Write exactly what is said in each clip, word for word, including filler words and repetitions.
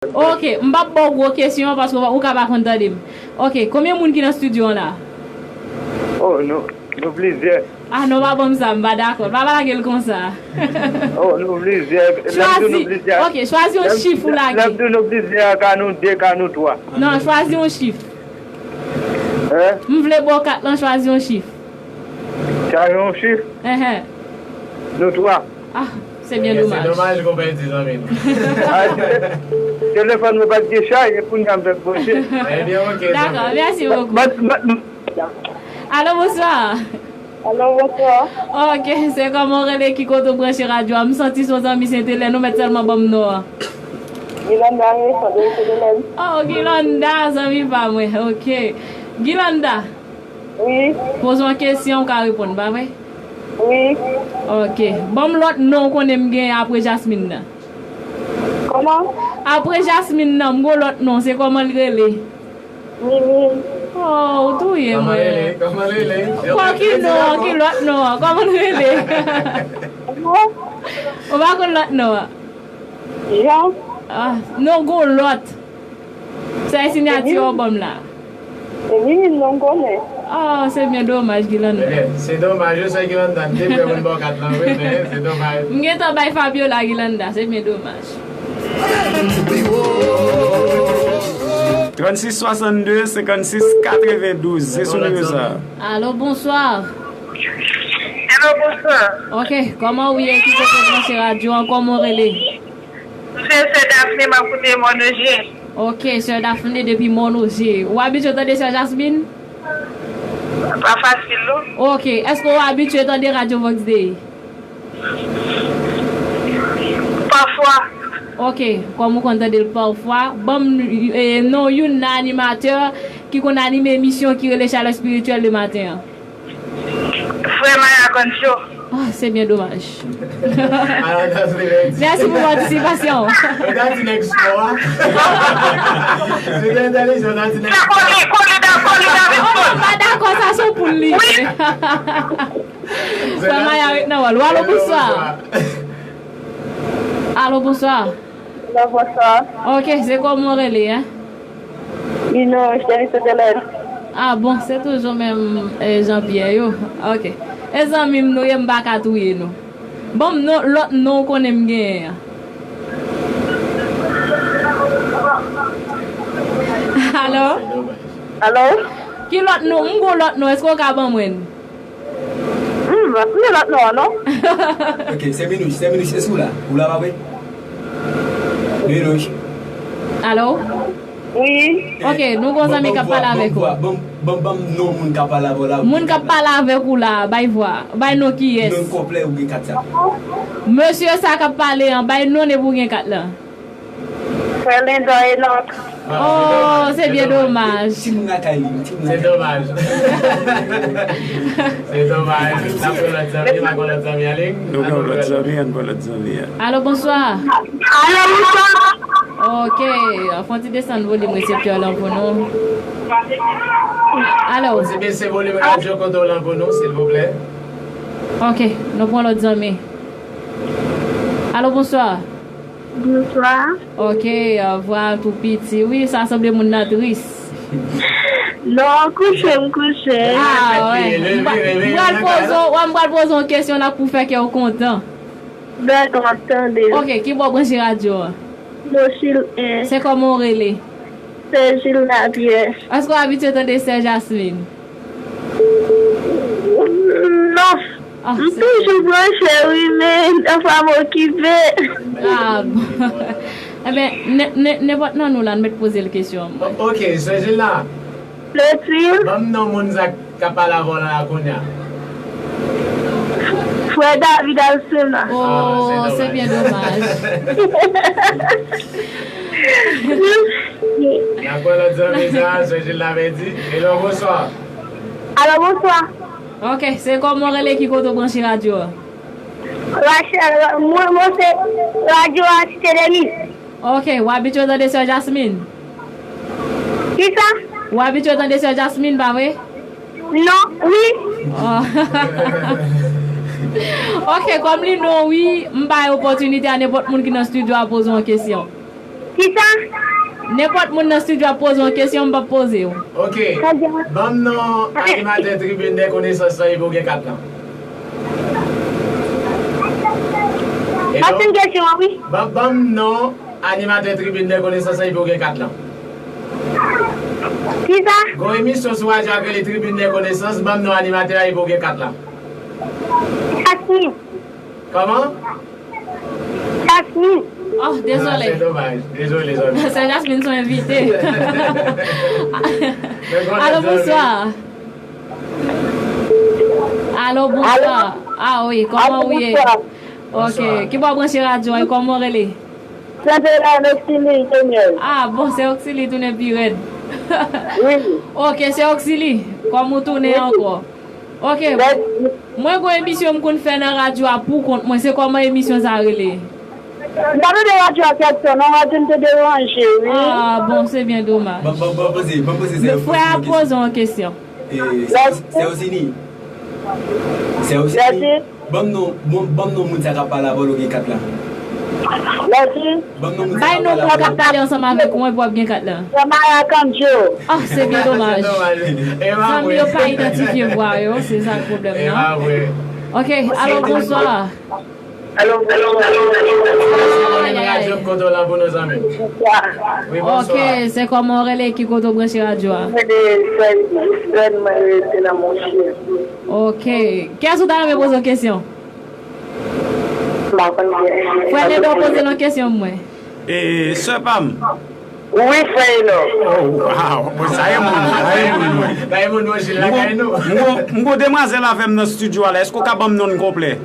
Ok, m p ap ba w gwo kesyon paske ou ka pa konn tande m. Ok, konbyen moun ki nan estidyo an la? Oh, nou, nou plizyè. Ah non, pa ban m sa, m pa dakò. Pa lage l konsa. Oh, nou plizyè. Lè m di nou plizyè. Ok, chwazi yon chif ou lage. Lè m di nou plizyè, ka nou de, ka nou twa. Non, chwazi yon chif. Hein? M vle ba w kat lan, chwazi yon chif. Chwazi yon chif? Enhen. Nou twa. Ah, se byen domaj. Se domaj konpè di zanmi nou. Ah, telefòn mwen pa t gen chaj, e kounye a m fèk branche. Ebyen, ok. Dakò, mèsi bokou. Alo, bonswa. Alo, bonswa. Ok, se kòman w rele, ki kote w branche radyo a? M santi se yon zanmi Sentelè, nou mèt sèlman ban m non an. Gilanda Alexandre, Sentelè. Oh, Gilanda, zanmi pa mwen. Ok. Gilanda. Wi. Poze yon kesyon, ou ka reponn, pa vre? Wi. Ok. Ban m lòt non w konnen m gen apre Jasmine nan. Kòman? Apre Jasmine nan, m gon lòt non, se kòman l rele? Mimi. Oh, ou touye mwen. Kòman l rele? Kòman l rele? Kwa ki non, ki lòt non an? Kòman l rele? Ou pa konn lòt non an? Jean. Ah, non, gon lòt. Sa e sinyati w ban m la. Se Mimi non m konnen. Oh, se byen domaj, Gilanda. Ebyen, se domaj, wi, sè Gilanda. M te prè pou m ba w kat lan, wi, men se domaj. M gentan bay Fabiola, Gilanda. Se byen domaj. Trannsis swasannde, senkannsis katrevendouz, se sou nimewo sa. Alo, bonswa. Hello, bonswa. Ok, kòman w ye? Ki kote w branche radyo an? Kòman w rele? Se sè Daphne, m ap koute Mòn Oje. Ok, sè Daphne depi Mòn Oje. Ou abitye tande sè Jasmine? Pa fasil, non. Ok, èske w abitye tande Radyo Vox Day? Pafwa. Ok, kòm ou konn tande l pafwa, ban m, eh, non youn nan animatè ki konn anime emisyon ki rele Chalè Espirityèl le maten an. Frè Maya Concho. Ah, se byen domaj. Mèsi pou patisipasyon w. Ou ta di nèg spò a. Se te entèlijan, ou ta di nèg spò. Sa kole, kole, da, kole, da, oh, non, m pa dakò, sa se yon poul li ye. Frè Maya ret nan wòl. Alo, bonswa. Alo, bonswa. Alo, bonswa. Ok, se kòman w rele, en? Lino, Cheri Sotelèn. Ah bon, se toujou menm, eh, Jean Pierre yo. Ok. E zanmi m nou ye, m pa ka touye nou. Ban m non, lòt non w konnen m genyen an. Alo? Alo? Ki lòt non? M gon lòt non, èske w ka ban mwen l? Hmm, m ap touye lòt non an, non? Ok, se Minouch, se Minouch, èske w la? Ou la, pa vre? Minouch. Alo? Wi. Ok, nou gon zanmi k ap pale avèk ou. Ban m, ban m non moun k ap pale avè w la. Moun k ap pale avèk ou la, bay vwa. Bay non kiyès. Non konplè ou gen kat sa. Mesye sa k ap pale an, bay non epi ou gen kat lan. Frè Lendò Enòk. Oh, se byen domaj. Timoun lakay li, timoun lakay li. Se domaj. Se domaj. N ap pran lòt zanmi, n ap pran lòt zanmi an liy. Nou pran lòt zanmi, ann pran lòt zanmi an. Alo, bonswa. Alo, bonswa. Ok, fè yon ti desann volim reseptè lan pou nou. Alo. Ti bese volim radyo kontwòl lan pou nou, silvouplè. Ok, nou pran lòt zanmi. Alo, bonswa. Bonswa. Ok, euh, vwa tou piti. Wi, sa sanble moun nan tris. Non, kouche, m kouche. Ah, wè. M pral poze w, wè, m pral poze w kesyon la pou fè kè w kontan. Dakò, m ap tande. Ok, ki bò w branche radyo a? Mochil en. Se kòman w rele? Sè Jil Lapyè. Èske w abitye tande sè Jasmin? Non. Ah, m toujou branche, wi, men dèfwa m okipe. Ah, bon. Enben, ne- ne- nenpòt nan nou la, n mèt poze l kesyon. O- ok, sè Jil la. Clotilde. Ban m non moun sa k ap pale avè w la a kounye a. Frè David Alcena. Oh, se byen domaj. N ap pran lòt zanmi sa, sè Jil la pèdi. Alo, bonswa. Alo, bonswa. Ok, se kòman w rele, ki kote w branche radyo a? Rachel, mwen, mwen se radyo a Site Demi. Ok, w abitye tande sè Jasmin? Kisa? W abitye tande sè Jasmin, pa vre? Non, wi. Oh. Ok, kòm li non wi, m bay opòtinite a nenpòt moun ki nan estidyo a poze yon kesyon. Kisa? Nenpòt moun nan estidyo ap poze yon kesyon, m p ap poze w. Ok. Ban m non animatè tribin dè konesans lan epi w gen kat lan. Pase m kesyon an, wi. Ban, ban m non animatè tribin dè konesans lan epi w gen kat lan. Kisa? Gon emisyon sou radyo a k rele Tribin dè Konesans, ban m non animatè a epi w gen kat lan. Jasmine. Kòman? Jasmine. Oh, dezole. Ah, se domaj. Dezole, zanmi. Se Jasmine, se yon envite. Alo, bonswa. Alo, bonswa. Ah wi, kòman ou ye? Ok, ki bò w branche radyo a, e kòman w rele? Sent Elèn, Oksili, Senyè. Ah, bon, se Oksili tounen pi rèd. Wi. Ok, se Oksili, kòman w tounen ankò? Ok, mwen gon emisyon m konn fè nan radyo a pou kont mwen, se kòman emisyon sa rele? M pa tande radyo a kèk tan, non, radyo m te deranje, wi. Ah, bon, se byen domaj. Ban, ban, ban poze, ban poze, se frè a poze yon kesyon. E, se, se Osini. Se Osini. Ban m non, bon, ban m non moun sa k ap pale avè w, ou gen kat la. Mèsi. Ban m non moun sa k ap pale avè w. Bay non moun k ap pale ansanm avèk ou, epi w ap gen kat la. Samara Kandjo. Ah, se byen domaj. Zanmi yo pa idantifye vwa yo, se sa k pwoblèm nan. Ok, alo, bonswa. Alo, alo, alo, alo. Ay, ay, ay. Radyo m kote w la pou nou, zanmi m. Bonswa. Wi, bonswa. Ok, se kòman w rele, ki kote w branche radyo a? Mwen rele Sèl Sèl, mwen rete nan Monchè. Ok. Kiyès ou ta renmen poze yon kesyon? M pa konn kiyès. Frè Nèdo, poze l yon kesyon pou mwen. E, sè pa m. Wi, frè Enòk. Oh, wow. Bon, sa e moun, sa e moun, mwen. Sa e moun, mwen, Jil lakay nou. M gon, m gon, m gon demwazèl avè m nan estidyo a la. Èske w ka ban m non l konplè?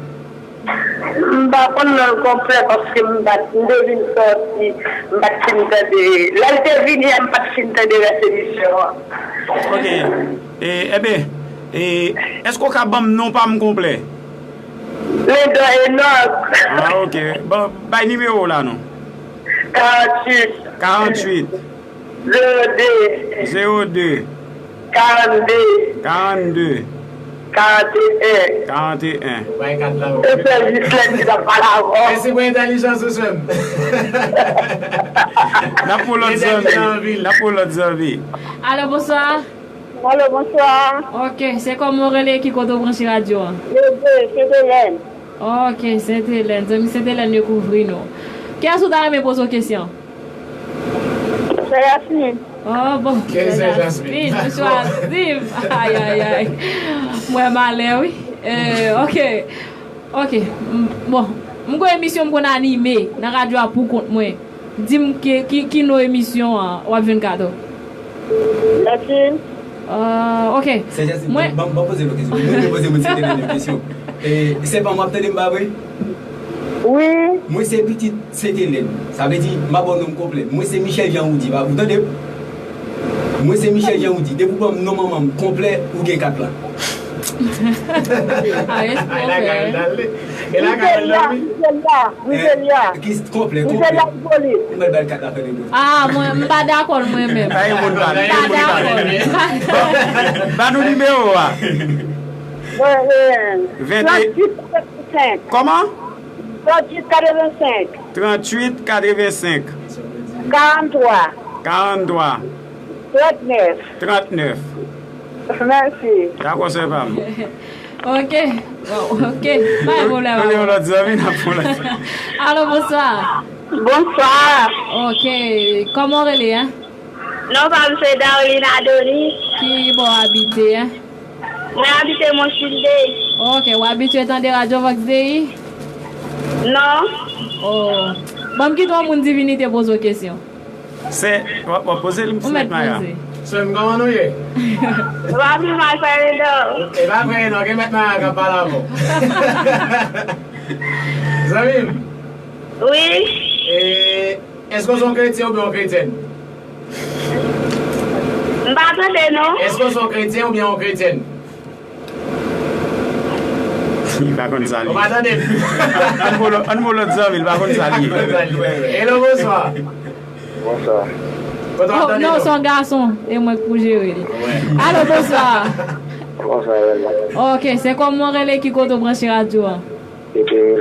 M pa konn non l konplè paske m pa t, m te vin sòti, m pa t fin tande. Lè l te vini a, m pa t fin tande rès emisyon an. Ok. E, enben, e, èske w ka ban m non pa m konplè? Lendò Enòk. Ah, ok. Bon, bay nimewo w la non. Karanntuit. Karanntuit. Zewo de. Zewo de. Karannde. Karannde. Karanteyen. Karanteyen. Ou bay kat la, wi. E sèvis lè m t ap pale avè w. Mèsi pou entèlijans ou, sè m. N ap pou lòt zanmi. N ap pou lòt zanmi. Alo, bonswa. Alo, bonswa. Ok, se kòman w rele, ki kote w branche radyo a? Rele Sent Elèn. Ok, Sent Elèn. Zanmi Sent Elèn yo kouvri nou. Kiyès ou ta renmen poze w kesyon? Sè Yasmin. Oh, bon, sè Yasmin, ou chwazi m. Ay, ay, ay. Mwen malè, wi. Eh, ok. Ok. M, bon, m gon emisyon m konn anime nan radyo a pou kont mwen. Di m ki, ki, ki non emisyon an w ap jwenn kado. Yasmin. Ah, ok. Sè Yasmin, ban, ban poze l yon kesyon. Mwen poze moun Sent Elèn yon kesyon. Eh, se pa mwen ap tande m, pa vre? Wi. Mwen se pitit Sent Elèn. Sa vle di, m a ba w non m konplè. Mwen se Michel Jean Roudy, pa, ou tande m? Mwen se Michel Jean Roudy. Depi w ban m non manman m konplè, ou gen kat la. Ah, e lakay l al, e lakay l al dòmi. Griselya, Griselya. Eh, ki konplè, konplè. Griselya Hippolyte. Ou mèt ba l kat la fè negosye. Ah, mwen, m pa dakò l mwen menm. Pa gen moun pale, pa gen moun pale. M pa dakò l. Ba nou nimewo a. Mwen, eh, venntuit. Kòman? Tranntuit katrevensenk. Tranntuit katrevensenk. Karanntwa. Karanntwa. Trannèf. Trannèf. Mèsi. Dakò, sè pa m. Ok. Bon, ok. Pa gen pwoblèm. N ap pran yon lòt zanmi, n ap pran yon lòt. Alo, bonswa. Bonswa. Ok. Kòman w rele a? Non pa m se Darline Adonis. Ki bò w abite a? Mwen abite Monchil de. Ok, w abitye tande radyo Vox Dei? Non. Oh. Ban m kite yon moun Divinite poze w kesyon. Sè, w ap, w ap poze l, Mèt Maya. Ou mèt poze. Sè m, kòman nou ye? W ap pi mal fè Enòk. E pa fè Enòk, e Mèt Maya k ap pale avè w. Zanmi m. Wi. E, èske w se yon kretyen oubyen yon kretyèn? M pa tande, non. Èske w se yon kretyen oubyen yon kretyèn? Li pa konn sa li. Ou pa tande? Ann bo lòt, ann bo lòt zanmi, li pa konn sa li ye. Hello, bonswa. Bonswa. Kote w ap tande nou? Non, se yon gason, e mwen k pou jere li. Alo, bonswa. Bonswa, Elma. Ok, se kòman w rele, ki kote w branche radyo a? Sent Elèn.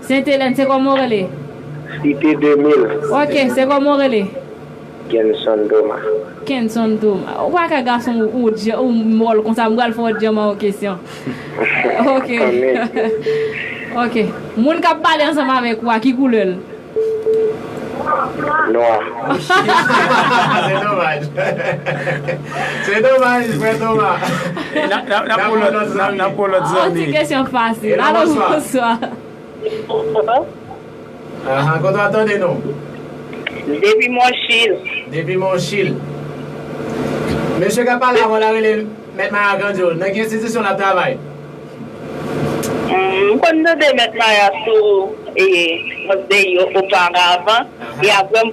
Sent Elèn, se kòman w rele? Site de mil. Ok, se kòman w rele? Kenson Thomas. Kenson Thomas. Ou pa ka gason ou, ou, dje- ou mòl konsa, m pral fè w djama yon kesyon. Ok. Anmè. Ok. Moun k ap pale ansanm avèk ou a, ki koulè l? Nwa. Se domaj. Se domaj, frè Thomas. N ap, n ap, n ap pran lòt, n ap, n ap pran lòt zanmi. Yon ti kesyon fasil. Alo, bonswa. Ahan, kote w ap tande nou? Depi Monchil. Depi Monchil. Mesye k ap pale avè w la rele Mèt Maya Kandyo. Nan ki enstitisyon l ap travay? Hmm, m konn tande Mèt Maya sou, e, Monseyè oparavan, e apre m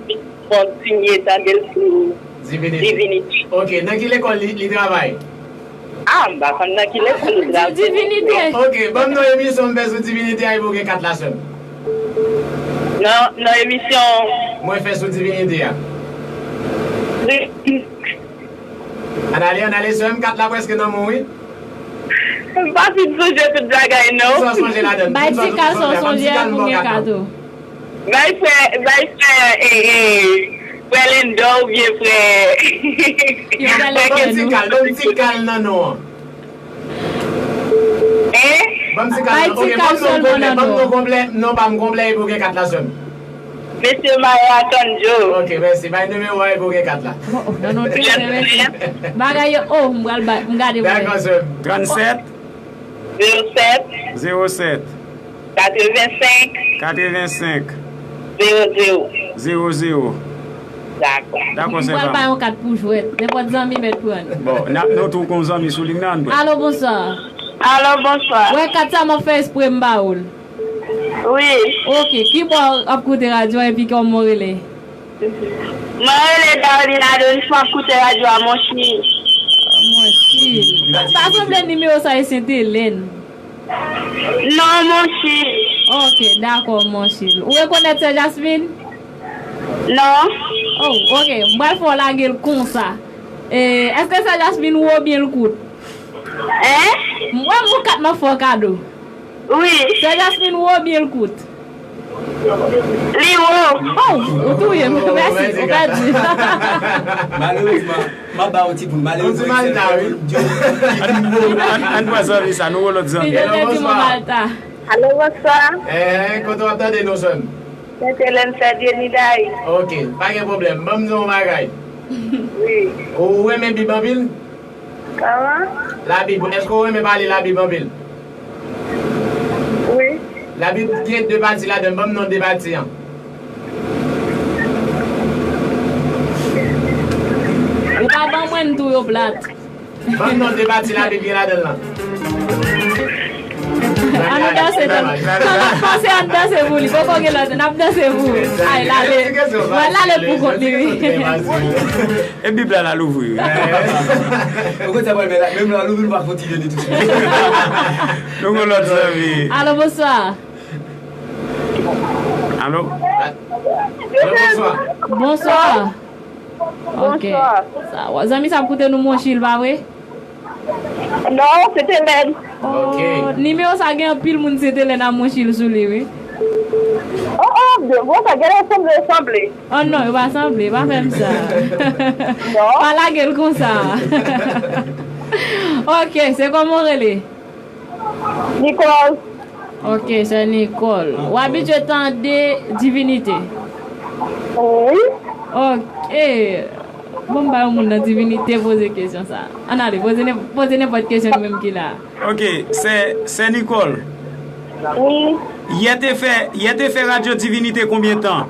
kontinye tande l sou Divinity. Divinity. Ok, nan ki lekòl li, li travay? Ah, m pa konn nan ki lekòl li travay. Divinity. Ok, ban m non emisyon m fè sou Divinity a, epi w gen kat la, sè m. Nan, nan emisyon mwen fè sou Divinity a. Ann ale, ann ale, sè m, kat la prèske nan men w, wi. M pa fin sonje tout bagay, non. Kisa w sonje ladan l? Bay ti kal sa w sonje a pou m gen kat ou. Bay frè, bay frè, e, e, frè Lendo oubyen frè. Ban m ti kal, ban m ti kal nan non an. Hein? Ban m ti kal nan. Ok, ban m non konplè, ban m non konplè, non pa m konplè, epi w gen kat la, sè m. Mesye Maya Kandyo. Ok, mèsi. Bay nimewo a epi w gen kat la. Oh, oh, non, non, trè byen, mèsi. Bagay yo, oh, m pral bay, m gade pou mwen. Dakò, sè m. Trannsèt. Zewo sèt. Zewo sèt. Katrevensenk. Katrevensenk. Zewo zewo. Zewo zewo. Dakò. Dakò, sè m. M pral bay yon kat pou jwèt. Nenpòt zanmi mèt pran. Bon, n ap, nou tou kon zanmi sou liy nan, ann pran. Alo, bonswa. Alo, bonswa. Wè, kat sa m ap fè espre m ba ou l. Wi. Ok, ki bò w ap koute radyo a epi kòman w rele? Mwen rele Darline Adonis, m ap koute radyo a Monchil. Monchil. Sa sanble nimewo sa e Sentelèn. Non, Monchil. Ok, dakò, Monchil. Ou rekonèt sè Jasmine? Non. Oh, ok, m pral fè w lage l konsa. E, èske sè Jasmine wo oubyen l kout? Hein? M wè m gon kat m ap fè w kado. Wi. Sè Jasmine wo oubyen l kout? Li wo. Oh, ou touye m. Mèsi, ou pèdi. Malerezman, m ap ba w ti poul. Malerezman, li se yon poul. Ann, ann, ann pran zanmi sa, nou wè lòt zanmi. Li te di mwen Malta. Alo, bonswa. Eh, kote w ap tande nou, sè m? Sentelèn, Fèdye Niday. Ok, pa gen pwoblèm. Ban m di w yon bagay. Wi. Ou renmen Bib anpil? Kòman? Labib, èske w renmen pale Labib anpil? Wi. Labib gen de pati ladan l, ban m non de pati an. Ou pa ban mwen, m tou yo plat. Ban m non de pati Labib gen ladan l lan. An nou danse, non. Panse an danse pou li. Poko gen lòt, n ap danse pou ou. Ay, l ale. Mwen l ale pou kont li, wi. E Bib la, l al ouvri, wi. Ou konn sa pral fè la, menm lè l al ouvri, l pa kontinye li tousuit. Nou gon lòt zanmi. Alo, bonswa. Alo? Alo, bonswa. Bonswa. Ok. Bonswa. Sa, wa- zanmi sa ap koute nou Monchil, pa vre? Non, Sentelèn. Oh, nimewo sa gen anpil moun Sentelèn a Monchil sou li, wi. Oh, oh, de bon, sa gen lè sanble, sanble. Oh non, yo pa sanble, pa fè m sa. Non. Pa lage l konsa. Ok, se kòman w rele? Nicole. Ok, sè Nicole. Ou abitye tande Divinite? Wi. Ok. Bon, m ba yon moun nan Divinite poze kesyon sa. Ann ale, poze nen- poze nenpòt kesyon nou menm ki la. Ok, sè, sè Nicole. Wi. Yè te fè, yè te fè radyo Divinite konbyen tan?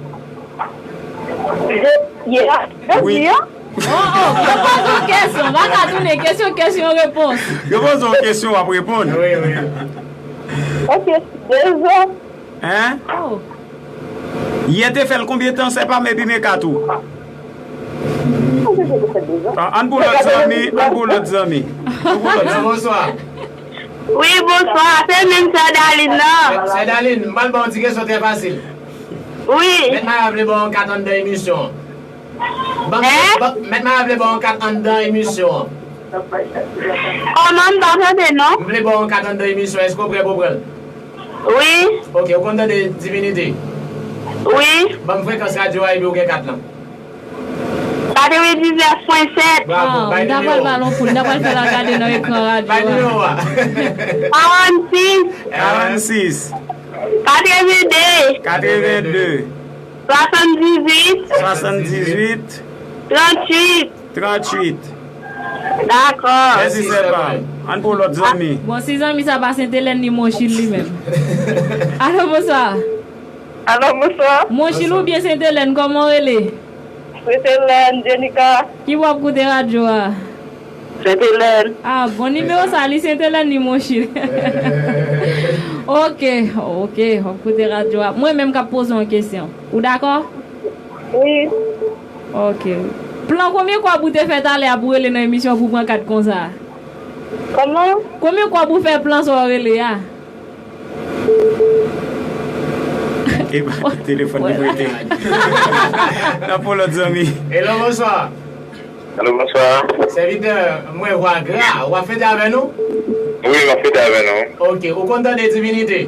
De, yè, jodi an? Oh, oh, yo poze yon kesyon, pa ka tounen kesyon, kesyon, repons. Yo poze yon kesyon, w ap reponn. Wi, wi. Ok, de zan. Hein? Oh. Yè te fè l konbyen tan, sè pa m epi men kat ou? Ah, ann pou lòt zanmi, ann pou lòt zanmi. Ann pou lòt zanmi. Bonswa. Wi, bonswa, se menm sè Darline nan. Sè Darline, m pral ba w yon ti kesyon trè fasil. Wi. Mèt Maya vle ba w yon kat anndan emisyon an. Ban m, hein? Ban, mèt Maya vle ba w yon kat anndan emisyon an. Kòman, m pa tande non? M vle ba w yon kat anndan emisyon, èske w prè pou w pran l? Wi. Ok, ou konn tande Divinite? Wi. Ban m frekans radyo a epi ou gen kat lan. Katrevendiznèf pwen sèt. Bravo, ah, bay m ta pral nimewo. Ba l yon poul, m ta pral fè l al gade nan ekran radyo a. Bay nimewo a. Karannsis. Karannsis. Katrevende. Katrevende. Swasanndizuit. Swasanndizuit. Trantuit. Trantuit. Dakò. Mèsi, sè pa m. Ann pran lòt zanmi. Bon, si zanmi sa pa Sentelèn, li Monchil li menm. Alo, bonswa. Alo, bonswa. Monchil oubyen Sentelèn, kòman w rele? Sentelèn, Jenika. Ki bò w ap koute radyo a? Sentelèn. Ah, bon, nimewo sa, li Sentelèn, li Monchil. Ok, ok, w ap koute radyo a. Mwen menm k ap poze w yon kesyon. Ou dakò? Wi. Ok. Plan, konbyen kòb ou te fè talè a pou rele nan emisyon pou pran kat konsa? Kòman? Konbyen kòb ou fè plan sa w rele a? Epa, telefòn li prete. N ap pran lòt zanmi. Hello, bonswa. Alo, bonswa. Sèvitè, mwen vwa gra, w ap fete avè nou? Wi, m ap fete avè nou. Ok, ou konn tande Divinite?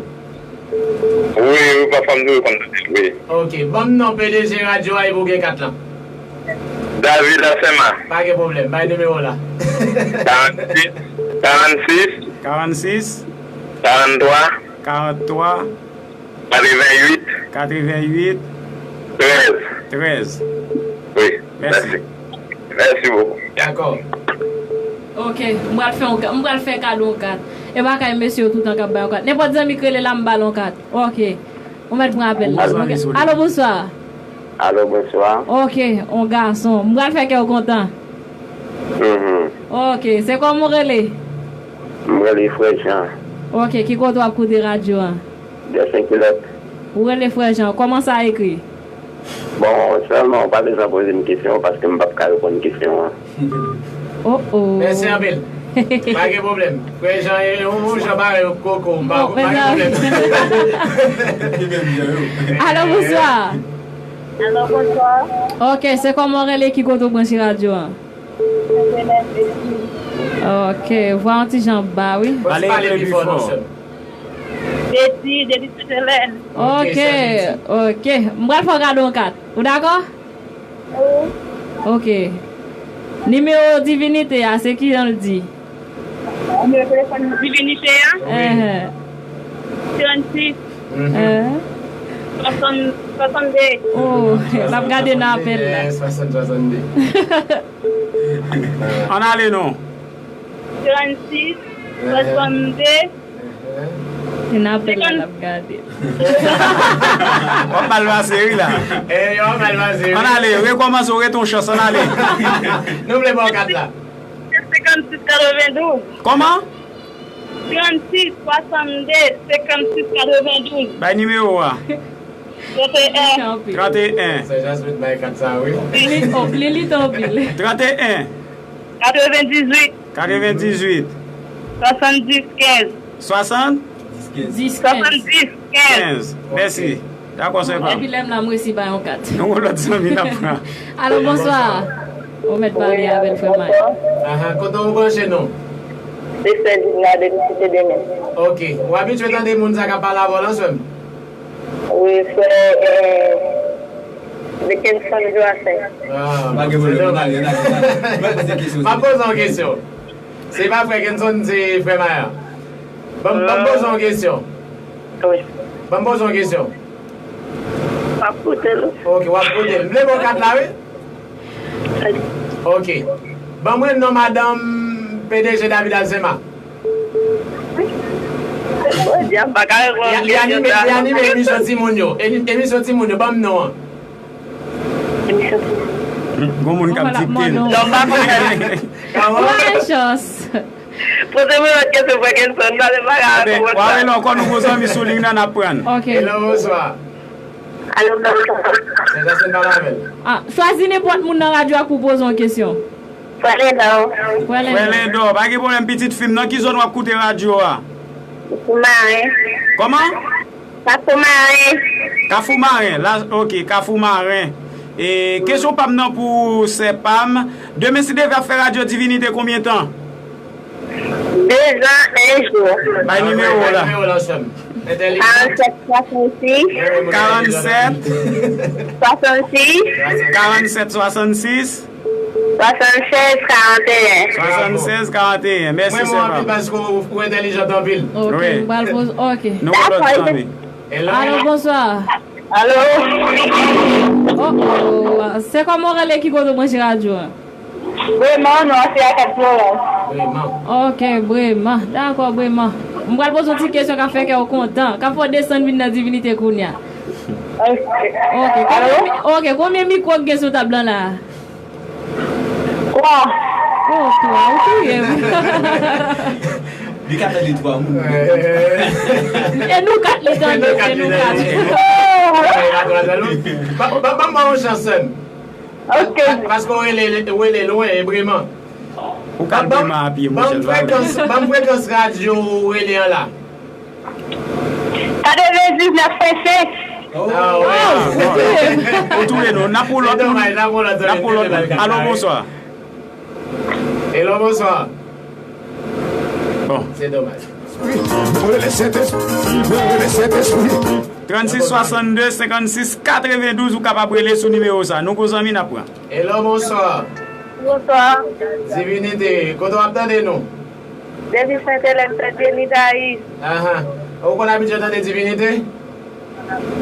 Wi, wi, pafwa m toujou konn tande l, wi. Ok, ban m non P D G radyo a epi w gen kat lan. David Lasema. Pa gen pwoblèm, bay nimewo w la. Karannsis. Karannsis. Karannsis. Karanntwa. Karanntwa. Katreventuit. Katreventuit. Trèz. Trèz. Wi. Mèsi. Mèsi. Mèsi bokou. Dakò. Ok, m pral fè yon ka-, m pral fè kado yon kat. E pa kay mesye yo toutan k ap bay yon kat. Nenpòt zanmi k rele la, m ba l yon kat. Ok. Ou mèt pran apèl la. Alo, bonswa. Alo, bonswa. Ok, yon gason. M pral fè kè w kontan. Mhm. Ok, se kòman w rele? M rele Frè Jan. Ok, ki kote w ap koute radyo a? Dèsen kilòt. Ou rele Frè Jan, kòman sa ekri? Bon, sèlman, ou pa bezwen poze m kesyon, paske m p ap ka reponn kesyon an. Oh, oh. Mèsi anpil. Pa gen pwoblèm. Frè Jan, e, ou, ou Jan parèy koko, pa, bon, pa gen pwoblèm. Alo, bonswa. Alo, bonswa. Ok, se kòman w rele, ki kote w branche radyo an? Ok, vwa yon ti jan ba, wi. Fò ti pale pi fò, non, sè m. Beti, depi Sentelèn. Ok, ok. M pral fè w kado yon kat. Ou dakò? Wi. Ok. Nimewo Divinite a, se ki jan l di? Nimewo telefòn Divinite a? Wi. Ehè. Trannsis. Mhm. Ehè. Swasant, swasannde. Oh, l ap gade nan apèl la. Swasant, swasannde. Ann ale non. Trannsis, swasannde. Li nan apèl la, l ap gade. W ap mal pase, wi, la. Eh, yo, w ap mal pase, wi. Ann ale, rekòmanse, w rete yon chans, ann ale. Nou vle ba w kat la. Senkannsis katrevendouz. Kòman? Trannsis swasannde, senkannsis katrevendouz. Bay nimewo a. Trannteyen. Trannteyen. Sè Jasmine bay kat sa, wi. Li, oh, li, li tanpil. Trannteyen. Katrevendizuit. Katrevendizuit. Swasanndis kenz. Swasann? Dis kenz. Swasanndis kenz. Kenz. Mèsi. Dakò, sè pa m. Epi lè m la, m resi bay yon kat. Nou gon lòt zanmi n ap pran. Alo, bonswa. Ou mèt pale avè l, frè m. Ahan, kote w branche nou? Se sè Divina depi Site Demen. Ok. Ou abitye tande moun sa k ap pale avè w lan, sè m? Wi, frè, eh, Dickenson Joachim. Ah, pa gen pwoblèm, se nou pale, n a, n a, n a poze kesyon. M ap poze yon kesyon. Se pa frè Kenson, se frè Maya. Ban m, ban m poze yon kesyon. Wi. Ban m poze yon kesyon. M ap koute l. Ok, w ap koute l. M vle ba w kat la, wi. Ok. Ban mwen non madanm P D G David Alzema. Jodi a, m pa ka reponn kesyon sa. Li anime, li anime emisyon timoun yo. Emi-, emisyon timoun yo, ban m non an. Emisyon timoun. Gon moun k ap dikte l. Non, m pa konnen. Kòman? Ou pa gen chans. Poze mwen lòt kesyon, frè Kenson. M pa, m pa ka reponn sa. W a rele ankò, nou gon zanmi sou liy nan, n ap pran. Ok. Hello, bonswa. Alo, bonswa. Sè Jasmine pale avè l. Ah, chwazi nenpòt moun nan radyo a pou w poze yon kesyon. Frè Lendò. Frè Lendò. Frè Lendò, pa gen pwoblèm, pitit fi m. Nan ki zòn w ap koute radyo a? Kafou Maren. Kòman? Kafou Maren. Kafou Maren. La, ok, Kafou Maren. E, kesyon pa m nan pou sè pa m. Demen, si Deve ap fè radyo Divinite konbyen tan? De zan, en jou. Bay nimewo w la. Bay nimewo w la, sè m. Entèlijan. Karannset swasannsis. Karannset. Swasannsis. Karannset swasannsis. Swasannsèz karanteyen. Swasannsèz karanteyen. Mèsi, sè Pam. Mwen renmen w anpil paske w, ou entèlijant anpil. Ok, wi. M pral poze, ok. Nou gen lòt zanmi. Hello? Alo, bonswa. Alo? Oh, oh, se kòman w rele, ki kote w branche radyo a? Breman, non, se Akad Florans. Breman. Ok, Breman. Dakò, Breman. M pral poze yon ti kesyon k ap fè kè w kontan. K ap fè w desann vin nan Divinite kounye a. Ok. Ok, konbyen mi-, ok, konbyen mikwo k gen sou tab lan la? Twa. Oh, twa, ou touye m. Li ka tande twa moun. E nou kat li tande, e nou kat. Ba, ba, ba, ba m yon chans, sè m. Ok. Pa-, paske w rele, w rele lwen, e Breman. Ou ka al Breman a pye, monchè. Ban m frekans, ban m frekans radyo ou rele an la. Katrevendiznèf pwen senk. Ah, wi. Ou touye nou. N ap pou lòt moun. N ap pou lòt moun. Alo, bonswa. Hello, bonswa. Bon. Se domaj. Mwen rele Sentespri, mwen rele Sentespri. Trannsis swasannde, senkannsis, katrevendouz, ou kapab rele sou nimewo sa. Nou gon zanmi n ap pran. Hello, bonswa. Bonswa. Divinite, kote w ap tande nou? Depi Sentelèn, Senteni, Dayis. Ahan. Ou konn abitye tande Divinite?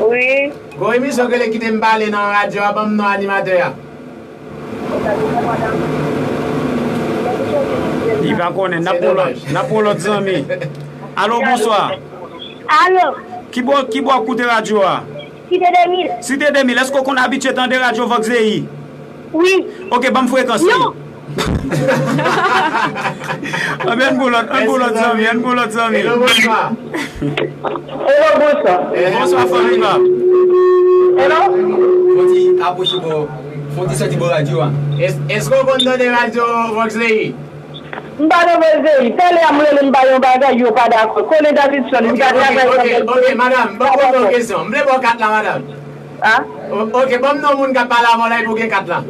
Wi. Gon emisyon ki rele Kite m pale nan radyo a, ban m non animatè a. Li pa konnen, n ap pran lòt, n ap pran lòt zanmi. Alo, bonswa. Alo. Ki bò, ki bò w koute radyo a? Site de mil. Site de mil, èske w konn abitye tande radyo Vox Dei? Wi. Ok, ban m frekans li. Non. Anben, ann pou lòt, ann pou lòt zanmi, ann pou lòt zanmi. Hello, bonswa. Hello, bonswa. Bonswa, fanmi pa m. Hello. Fon ti apwoche bò, fon ti sòti bò radyo a. Es-, èske w konn tande radyo Vox Dei? M pa nan Vox Dei. Talè a m rele m ba yon bagay, yo pa dakò. Konnen Davidson, li pa travay nan Vox Dei. Ok, ok, ok, madanm, ban m poze yon kesyon. M vle ba w kat la, madanm. Ah? O-, ok, ban m non moun k ap pale avè w la epi w gen kat la.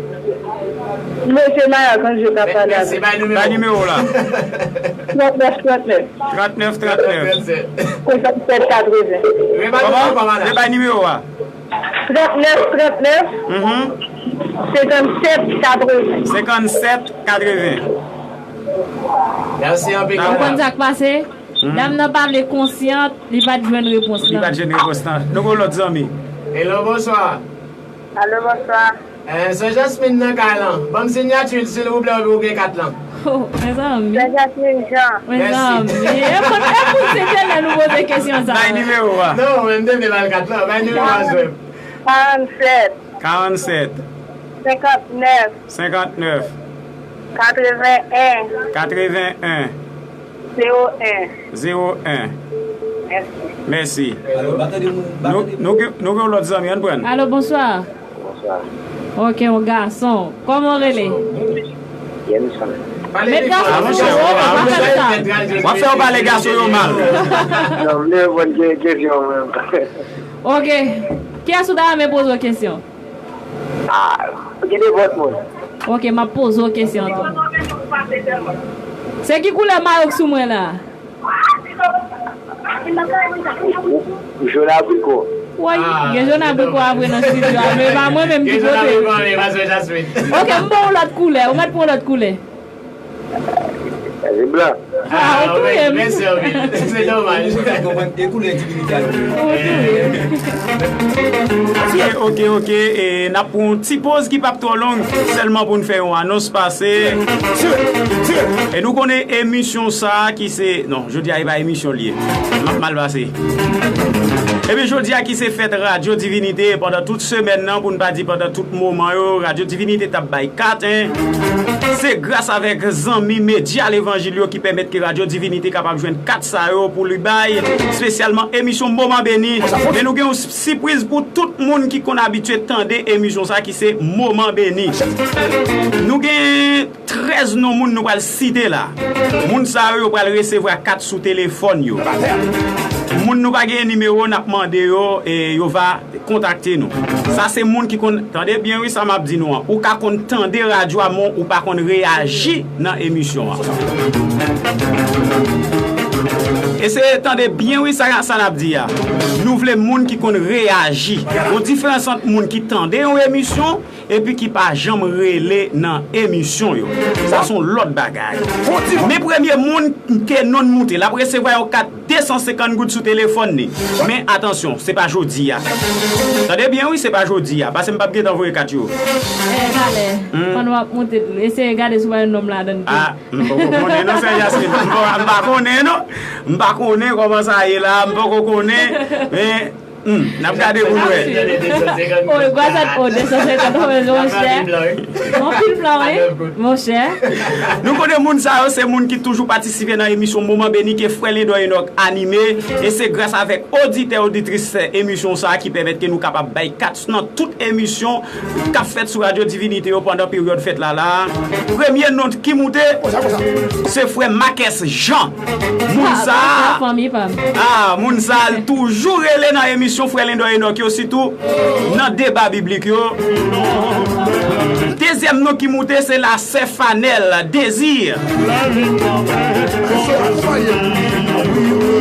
Mesye Mayak Anjou k ap pale avè w. Mèsi, bay nimewo. Bay nimewo w la. Trannèf trannèf. Trannèf trannèf. Senkannsèt katreven. Kòman? Rebay nimewo a. Trannèf trannèf. Mhm. Senkannsèt katreven. Senkannsèt katreven. Mèsi anpil, madanm. Ou konn sa k pase? Hmm. Dam nan pale konsyant, li pa t jwenn repons lan. Li pa t jwenn repons lan. Nou gon lòt zanmi. Hello, bonswa. Alo, bonswa. Eh, sè Jasmine nan kay lan. Ban m siyati l, silvouplè, epi ou gen kat lan. Oh, mezanmi. Sè Jasmine Jean. Mezanmi. Mèsi. E pou, e pou se tèlè nou poze kesyon sa. Bay nimewo a. Non, men m te vle ba l kat lan. Bay nimewo a, sè m. Karannsèt. Karannsèt. Senkantnèf. Senkantnèf. Katreven-en. Katreven-en. Zewo en. Zewo en. Mèsi. Mèsi. Alo, pa tande moun, pa tande moun. Nou, nou gen, nou gen yon lòt zanmi, ann pran. Alo, bonswa. Bonswa. Ok, yon gason. Kòman w rele? Jenson. Met gason sou micro, pa fè sa. W ap fè yo pale gason yo mal. Non, m te reponn ke-, kesyon mwen. Ok. Kiyès ou ta renmen poze w kesyon? Ah, gen nenpòt moun. Ok, m ap poze w kesyon tou. Se ki koulè mayo k sou mwen la? Jòn abriko. Woy, gen jòn abriko apre nan estidyo a, men e pa mwen menm ki pote l. Ok, m ba w lòt koulè, ou mèt pran lòt koulè. Sa se blan. Ah, ou touye m. Mèsi anpil. Se domaj. Ou fè konprann e koulè divinite a. Ou touye m. Ok, ok, ok. E n ap pran yon ti poz ki p ap twò long, sèlman pou n fè yon anons pase. E nou konnen emisyon sa a ki se, non, jodi a e pa emisyon l ye. M ap mal pase. Ebyen, jodi a ki se fèt Radyo Divinite, pandan tout semèn nan, pou n pa di pandan tout moman yo, Radyo Divinite t ap bay kat, en. Se gras avèk zanmi medya levanjil yo ki pèmèt ke Radyo Divinite kapab jwenn kat sa yo pou li bay, espesyalman emisyon Moman Beni. Men nou gen yon sipriz pou tout moun ki konn abitye tande emisyon sa ki se Moman Beni. Nou gen trèz non moun nou pral site la. Moun sa yo, yo pral resevwa kat sou telefòn yo. Moun nou pa gen nimewo, n ap mande yo, e yo va kontakte nou. Sa se moun ki konn, tande byen wi sa m ap di nou an. Ou ka konn tande radyo a, men ou pa konn reyaji nan emisyon an. Eseye tande byen wi sa, sa n ap di a. Nou vle moun ki konn reyaji. Gon diferans ant moun ki tande yon emisyon epi ki pa janm rele nan emisyon yo. Sa se yon lòt bagay. Men premye moun ke non l moute, l ap resevwa yon kat de san senkant goud sou telefòn li. Men atansyon, se pa jodi a. Tande byen wi, se pa jodi a, paske m p ap gentan voye kat yo. Eh, talè, pandan w ap moute, eseye gade si w pa jwenn nonm ladan l tou. Ah, m poko konnen non, sè Jasmin. M pa, m pa konnen non. M pa konnen kòman sa ye la, m poko konnen. Men, hmm, n ap gade pou n wè. Oh, gwa sa, oh, de san senkant, oh, monchè. Anpil plan, wi. Monchè. Nou konnen moun sa yo, se moun ki toujou patisipe nan emisyon Moman Beni ke frè Lindor Enoch anime. E se gras avèk oditè, oditris emisyon sa a ki pèmèt ke nou kapab bay kat nan tout emisyon k ap fèt sou Radyo Divinite yo pandan peryòd fèt la la. Premye non ki moute, se frè Marques Jean. Moun sa, ah, moun sa toujou rele nan emisyon frè Lindor Enoch yo, sitou nan deba biblik yo. Dezyèm non ki moute, se la sè Fanel Désir.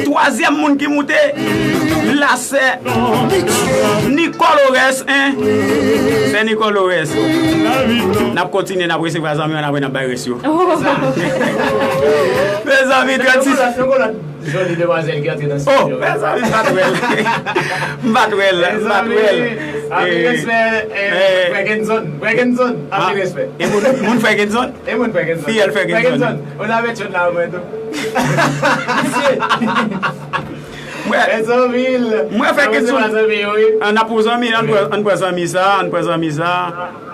Twazyèm moun ki moute, la sè Nicole Orès, en. Sè Nicole Orès. N ap kontinye, n ap resevwa zanmi yo, n ap, n ap bay rès yo. Mezanmi, trannsis. Joli demwazèl ki antre nan studio. Oh, mezanmi, m pa t wè l. M pa t wè l, m pa t wè l. Anpil respè, eh, frè Kenson. Frè Kenson, anpil respè. E moun, moun frè Kenson? E moun frè Kenson. Fiyèl frè Kenson. Frè Kenson, ou ta mèt chòt la mwen tou. Mwen, mwen frè Kenson. An, n ap pran zanmi, an pran, an pran zanmi sa, an pran zanmi sa.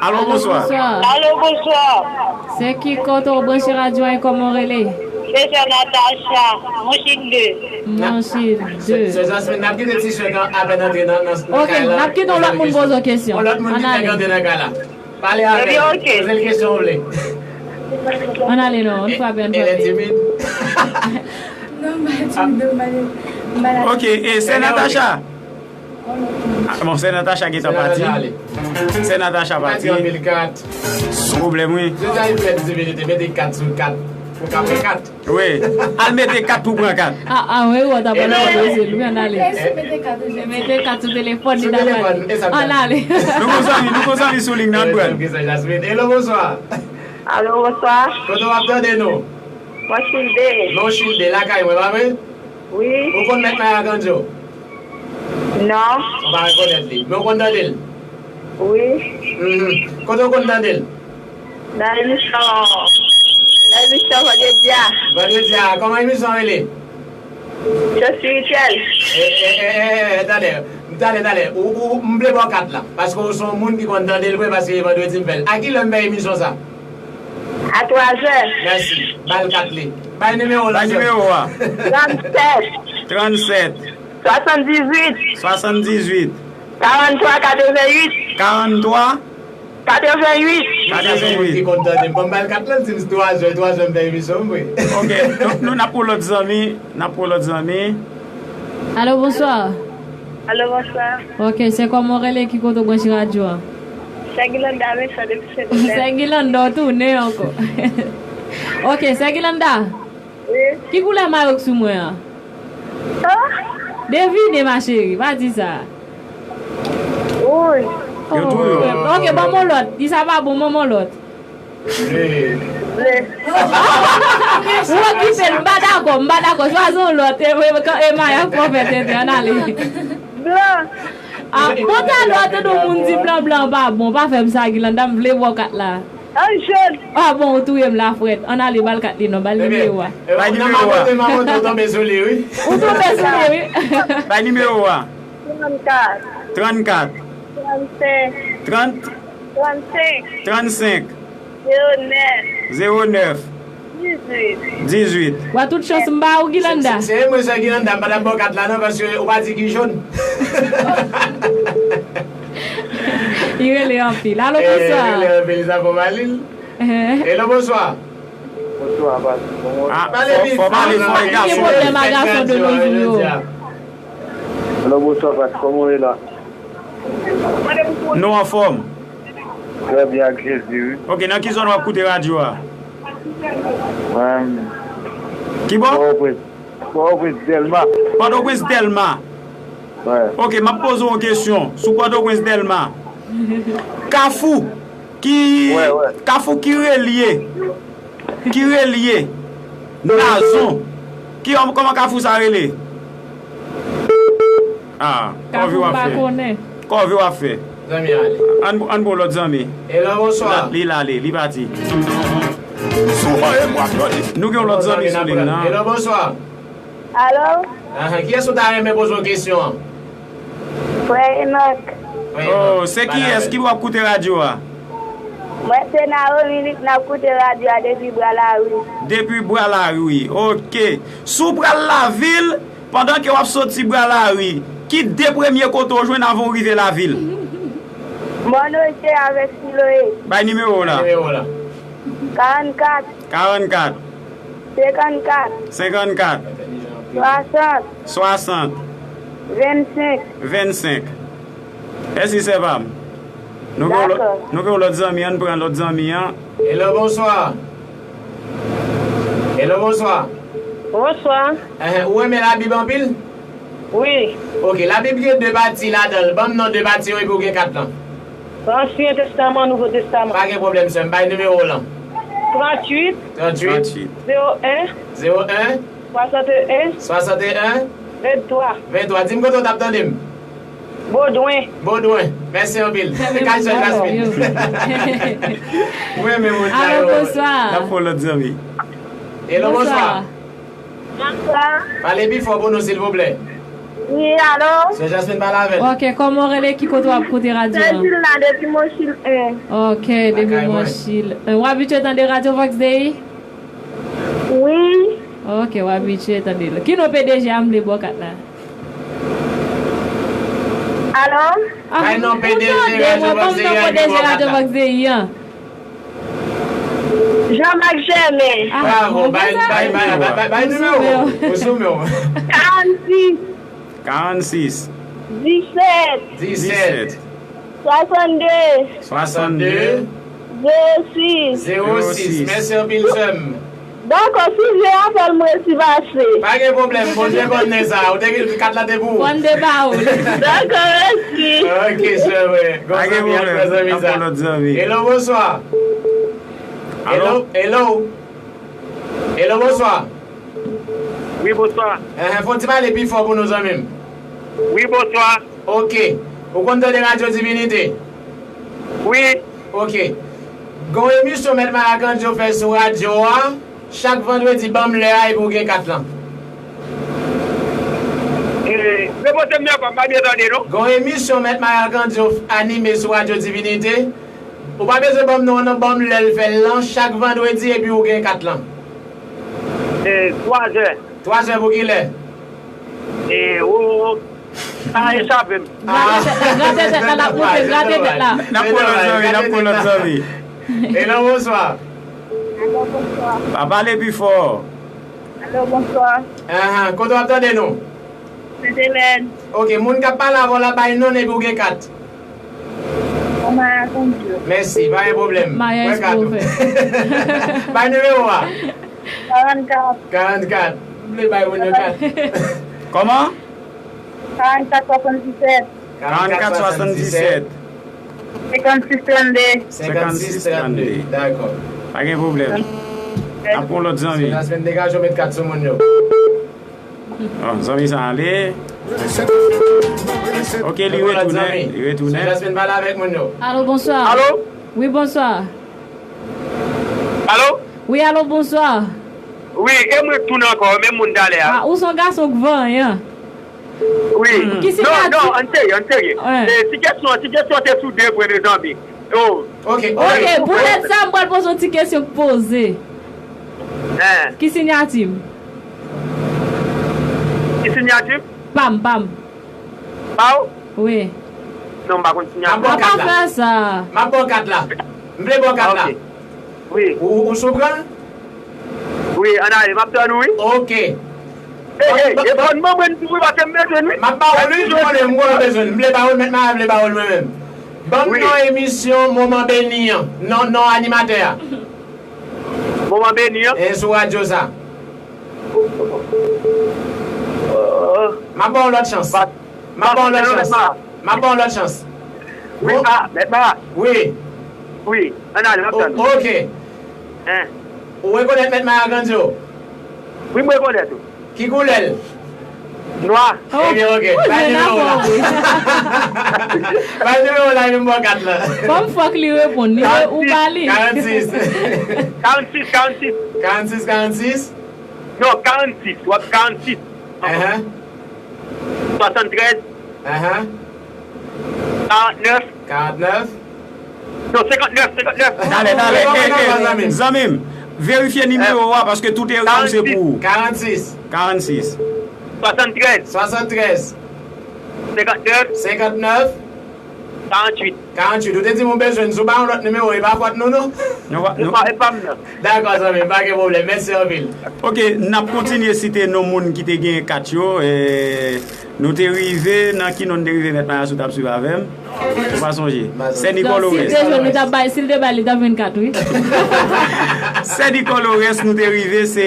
Alo, bonswa. Alo, bonswa. Se ki kote w branche radyo a e kòman w rele? Se sè Natacha, Monchil de. Monchil de. Sè Jasmin, n ap kite ti chèk an apèn antre nan, nan, nan kay la. Ok, n ap kite yon lòt moun poze w kesyon. Yon lòt moun ki fèk antre nan kay la. Pale avè l. Poze l kesyon w vle. Ann ale non, ann frape, ann frape. Elle est timide. Non, m pa timid, m pa, m pa la. Ok, e sè Natacha? Ah, bon, sè Natacha gentan pati. Sè Natacha pati. Pati anpil kat. Pwoblèm, wi. Se sa li fè divinite, mete kat sou kat. Pou ka pran kat. Wi. Al mete kat pou pran kat. Ah, ah, wi, wi, ta pale anglè, se li, ann ale. Mete kat sou telefòn li, ta pale. Ann ale. Nou gon zanmi, nou gon zanmi sou liy nan, ann pran. Hello, bonswa. Alo, bonswa. Kote w ap tande nou? Mwen Childe. Non Childe, lakay mwen, pa vre? Wi. Ou konn mèt Maya Kandjo? Non. Ou pa rekonèt li. Men ou konn tande l? Wi. Mhm. Kote ou konn tande l? Nan emisyon, nan emisyon vandredi a. Vandredi a, kòman emisyon an rele? Syon espirityèl. E, e, e, e, e, talè, talè, talè. Ou, ou, m vle ba w kat la. Paske ou se yon moun ki konn tande l vre, paske e vandredi m fè l. A ki lè m fè emisyon sa? A twa zè. Mèsi. Ba l kat li. Bay nimewo l. Bay nimewo a. Trannsèt. Trannsèt. Swasanndizuit. Swasanndizuit. Karanntwa katrevenuit. Karanntwa. Katrevenuit. Katrevenuit. Ki konn tande m. Ban m ba l kat la, l di m twa zè, twa zè m fè emisyon m vre. Ok, donk nou n ap pou lòt zanmi, n ap pou lòt zanmi. Alo, bonswa. Alo, bonswa. Ok, se kòman w rele, ki kote w branche radyo a? Sè Gilanda, men sa depi se Sè Gilanda, w tounen ankò. Ok, sè Gilanda. Wi. Ki koulè mayo k sou mwen an? Ah? Devine, ma chérie, pa di sa. Wouj. Yo tou yo. Ok, ban m yon lòt. Di sa pa bon, ban m yon lòt. Ble. Ble. Ou okipe l, m pa dakò, m pa dakò. Chwazi yon lòt. E, e, e mayo k pwofèt, ann ale. Blan. Ah, bon, talè w tande yon moun di blan blan pa bon, pa fè m sa, Gilanda, m vle ba w kat la. An jòn. Ah bon, ou touye m la frèt. Ann ale, ba l kat li non, ba l nimewo a. Bay nimewo a. Nan mamote, mamote, ou tonbe sou li, wi. Ou tonbe sou li, wi. Bay nimewo a. Trannkat. Trannkat. Trant. Trannsenk. Trannsenk. Zewo nèf. Zewo nèf. Dizuit. Dizuit. Wa tout chans m ba ou, Gilanda. Se, se mwen sè Gilanda, m pa t ap ba w kat la non, paske ou pa di ki jòn. Li rele anpil. Alo, bonswa. Li rele anpil, sa fò malil. Hello, bonswa. Bonswa, Apas. Kòman ou ye? Ah, fò, fò pale fò, e gason. Ki pwoblèm a gason de nos jours yo? Hello, bonswa, Apas. Kòman ou ye la? Nou anfòm. Trè byen, ak Jezi, wi. Ok, nan ki zòn w ap koute radyo a? Mwen. Ki bò? Pòtoprens. Pòtoprens Dèlma. Pòtoprens Dèlma. Wè. Ok, m ap poze w yon kesyon sou Pòtoprens Dèlma. Kafou ki, wè, wè. Kafou ki relye, ki relye Nazon. Ki, kòman kafou sa rele? Ah, kòve w ap fè. Kòve w ap fè. Zanmi ale. Ann, ann pran lòt zanmi. Hello, bonswa. Li la, li, li pati. Nou gen yon lòt zanmi sou liy nan. Hello, bonswa. Alo? Ahan, kiyès ou ta renmen poze w kesyon an? Frè Enòk. Frè Enòk. Oh, se kiyès? Ki bò w ap koute radyo a? Mwen se Naomi Lik, n ap koute radyo a depi Bwa Lari. Depi Bwa Lari, ok. Si w pral lavil, pandan ke w ap soti Bwa Lari, ki de premye kote w jwenn avan w rive lavil? Mòn Oje avèk Siloe. Bay nimewo w la. Nimewo w la. Karannkat. Karannkat. Senkannkat. Senkannkat. Swasant. Swasant. Vennsenk. Vennsenk. Mèsi, sè pa m. Nou gen yon lòt, dakò, nou gen yon lòt zanmi, ann pran lòt zanmi an. Hello, bonswa. Hello, bonswa. Bonswa. Ehe, ou renmen Labib anpil? Wi. Ok, Labib gen de pati ladan l. Ban m non de pati yo epi w gen kat lan. Ansyen Testaman, Nouvo Testaman. Pa gen pwoblèm, sè m. Bay nimewo w lan. Tranntuit. Tranntuit. Zewo en. Zewo en. Swasanteyen. Swasanteyen. Venntwa. Venntwa. Di m kote w t ap tande m. Bodwen. Bodwen. Mèsi anpil. Kay sè Jasmine. Mwen menm moun sa yo. Alo, bonswa. N ap fè yon lòt zanmi. Hello, bonswa. Bonswa. Bonswa. Pale pi fò pou nou, silvouplè. Wi, alo? Sè Jasmine, pale avè n. Ok, kòman w rele, ki kote w ap koute radyo a? Sè Jilna depi Monchil en. Ok, depi Monchil en. W abitye tande radyo Vox Dei? Wi. Ok, w abitye tande l. Ki non P D G a, m vle ba w kat la? Alo? Ah, bay non P D G radyo Vox Dei a, epi ba w kat la. P D G radyo Vox Dei a. Jean Marc Germain. Ah, bravo, bon, bay, bay, bay, bay, bay, bay nimewo. Ou sou men w. Karannsis. Karannsis. Disèt. Disèt. Swasannde. Swasannde. Zewo sis. Zewo sis. Mèsi anpil, sè m. Dakò, si Dye a fè l, m resi pase. Pa gen pwoblèm, Bondye konn nen sa. Ou te gen kat la te pou ou. Fò n te ba ou l. Dakò, mèsi. Ok, sè mwen. Pa gen pwoblèm. N ap pran lòt zanmi. Hello, bonswa. Alo? Hello, hello. Hello, bonswa. Wi, bonswa. Ehe, fò w ti pale pi fò pou nou, zanmi m. Wi, bonswa. Ok. Ou konn tande Radyo Divinite? Wi. Ok. Gon emisyon Mèt Marc Andjo fè sou radyo a, chak vandredi, ban m lè a epi w gen kat lan. Eh, repete m ankò, m pa byen tande, non. Gon emisyon Mèt Marc Andjo anime sou Radyo Divinite. Ou pa bezwen ban m non an, non, ban m lè l fè l lan, chak vandredi, epi w gen kat lan. Eh, twa zè. Twa zè pou kilè? Eh, ou, ou, sa echape m. Ah. Grate tèt la, grate tèt la, l ap moute, grate tèt la. N ap pran lòt zanmi, n ap pran lòt zanmi. Hello, bonswa. Alo, bonswa. Pa pale pi fò. Alo, bonswa. Ahan, kote w ap tande nou? Sentelèn. Ok, moun k ap pale avè w la, bay non epi w gen kat. Mwen Maya Kondyo. Mèsi, pa gen pwoblèm. Mwen kat ou. Bay nimewo a. Karannkat. Karannkat. M vle bay moun yo kat. Kòman? Karannkat swasanndisèt. Karannkat swasanndisèt. Senkannsis trannde. Senkannsis trannde. Dakò. Pa gen pwoblèm. N ap pran lòt zanmi. Sè Jasmine, degaje w, met kat sou moun yo. Bon, zanmi sa ale. Ok, li retounen, li retounen. Sè Jasmine, pale avèk moun yo. Alo, bonswa. Alo? Wi, bonswa. Alo? Wi, alo, bonswa. Wi, e mwen k tounen ankò, menm moun talè a. Ah, ou se yon gason k vanyan. Wi. Ki sinyati? Non, non, ann serye, ann serye. Eh, ti kesyon, ti kesyon te sou de pwen, mezanmi. Oh. Ok, ok, poutèt sa, m pral poze yon ti kesyon k poze. Eh. Ki sinyati m? Ki sinyati? Pa m, pa m. Pa w? Wi. Non, m pa konn sinyati. M ap ba w kat la. M ap ba w kat la. M vle ba w kat la. Ok. Wi. Ou, ou sou pran? Wi, ann ale, m ap tann ou, wi. Ok. Ey, ey, e ban m, ban m, wi, paske m bezwen l, wi. M ap ba w l, wi, m konnen, m konnen w bezwen l. M vle ba w l, mèt Maya vle ba w l mwen menm. Ban m non emisyon Moman Beni an, non, non animatè a. Moman Beni an? E sou radyo sa. M ap ba w lòt chans. M ap ba w lòt chans. M ap ba w lòt chans. Wi, a, mèt la. Wi. Wi, ann ale, m ap tann. O-, ok. Hein. Ou rekonèt mèt Maya Grandyo? Wi, m rekonèt ou. Ki koulè l? Nwa. Ebyen, ok. Bay nimewo w la. Bay nimewo w la, epi m ba w kat la. Kòm fòk li reponn, li re-, ou ba li. Karannsis. Karannsis, karannsis. Karannsis, karannsis? Non, karannsis. W ap karannsis. Ahan. Swasanntrèz. Ahan. Karantnèf. Karantnèf. Non, senkantnèf, senkantnèf. Talè, talè. Ey, ey, zanmi m, verifye nimewo a, paske tout erè w se pou ou. Karannsis. Karannsis. Swasanntrèz. Swasanntrèz. Senkantnèf. Senkantnèf. Karanntuit. Karanntuit. Ou te di m ou bezwen n, si w ba yon lòt nimewo, e pa fòt nou, non? Nou pa, nou pa, e pa m, non. Dakò, zanmi m, pa gen pwoblèm. Mèsi anpil. Ok, n ap kontinye site non moun ki te gen kat yo. E, nou te rive, nan ki non n te rive, Mèt Maya, si w t ap swiv avè m? Ou pa sonje? Sè Nikò Lorès. Si l te jwenn, li t ap bay, si l te bay, li t ap vin kat, wi. Sè Nikò Lorès, nou te rive, se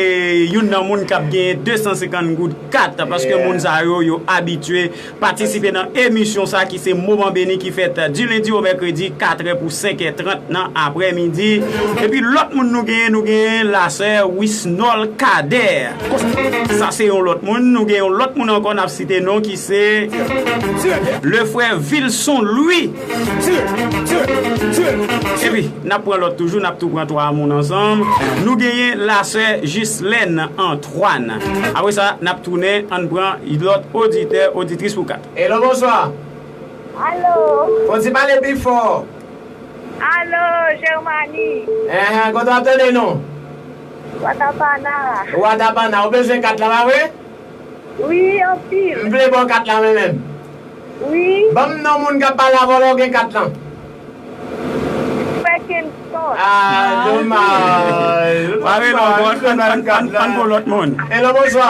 youn nan moun k ap genyen de san senkant goud kat, paske moun sa yo, yo abitye patisipe nan emisyon sa ki se Moman Beni ki fèt di lendi o mèkredi, katrè pou senkè trant nan aprèmidi. Epi lòt moun nou genyen, nou genyen lasè Wisnol Kader. Sa se yon lòt moun. Nou gen yon lòt moun ankò n ap site non ki se le frè Vilson Louis. Epi, n ap pran lòt toujou, n ap tou pran twa moun ansanm. Nou genyen lasè Jislèn Antoine. Apre sa, n ap tounen, ann pran lòt oditè, oditris pou kat. Hello, bonswa. Alo. Fò ti pale pi fò. Alo, Germany. Enhen, kote w ap tande nou? Watapana. Watapana, ou bezwen kat la, pa vre? Wi, anpil. M vle ba w kat la, mwen menm. Wi. Ban m non moun k ap pale avè w lè w gen kat lan. Frè Kenson. Ah, domaj. Pa rele ankò, ann, ann, ann, ann, ann pran lòt moun. Hello, bonswa.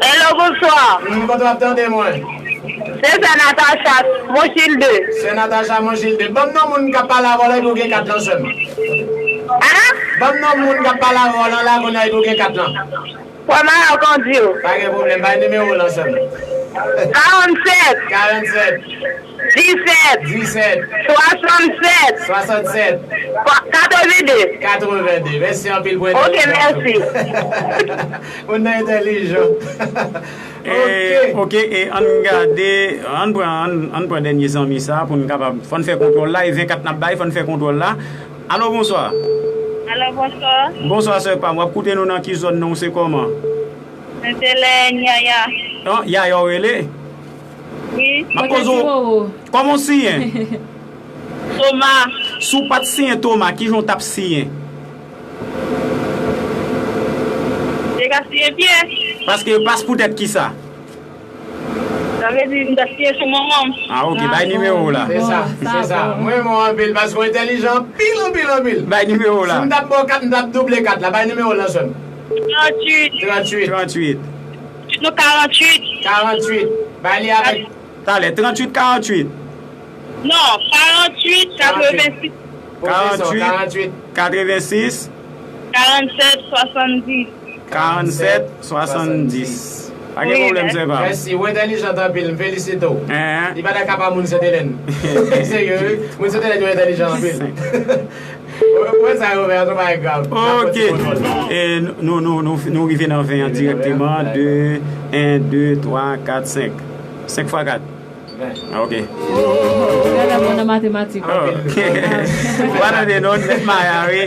Hello, bonswa. Mm, kote w ap tande mwen? Se sè Natacha, Monchil de. Sè Natacha, Monchil de. Ban m non moun k ap pale avè w la epi w gen kat lan, sè m. Hein? Ban m non moun k ap pale avè w la, la, kounye a epi w gen kat lan. Frè Maya, kòman w di w? Pa gen pwoblèm, bay nimewo w lan sè m. Karannsèt. Karannsèt. Disèt. Disèt. Swasannsèt. Swasannsèt. Katrevende. Katrevende. Mèsi anpil pou entèlijans ou. Ok, mèsi. Moun nan entèlijan. E, ok. Ok, e ann gade, ann pran, ann, ann pran dènye zanmi sa pou n kapab, fò n fè kontwòl la, e venkat n ap bay, fò n fè kontwòl la. Alo, bonswa. Alo, bonswa. Bonswa, sè pa m. W ap koute nou nan ki zòn, non w se kòman? Mwen se lè Yaya. An, Yaya w rele? Wi. M ap poze w, kòman w siyen? Toma. Si w pa t siyen Toma, kijan w t ap siyen? Te ka siyen Pyè. Paske, pas poutèt kisa? Sa vle di, m ta siyen sou manman m. Ah, ok, bay nimewo w la. Se sa, se sa. Mwen renmen w anpil, paske w entèlijan anpil, anpil, anpil. Bay nimewo w la. Si m t ap ba w kat, m t ap double kat la. Bay nimewo w lan sè m. Tranntuit. Tranntuit. Tranntuit. Non, karanntuit. Karanntuit. Bay li avèk. Talè, tranntuit, karanntuit. Non, karanntuit, katrevensis. Karanntuit, karanntuit. Katrevensis. Karannsèt, swasanndis. Karannsèt, swasanndis. Pa gen pwoblèm, sè pa m. Mèsi, ou entèlijan anpil, m felisite w. Li pa ta ka pa moun Sentelèn. Serye, wi. Moun Sentelèn yo entèlijan anpil. Ou wè sa yo fè a, se yon bagay grav. Ok. E, nou, nou, nou, nou rive nan ven an dirèkteman. De, en, de, twa, kat, senk. Senk fwa kat. Ah, ok. Gade mwen nan matematik. Ok. Ou pa tande non, mèt Maya, wi.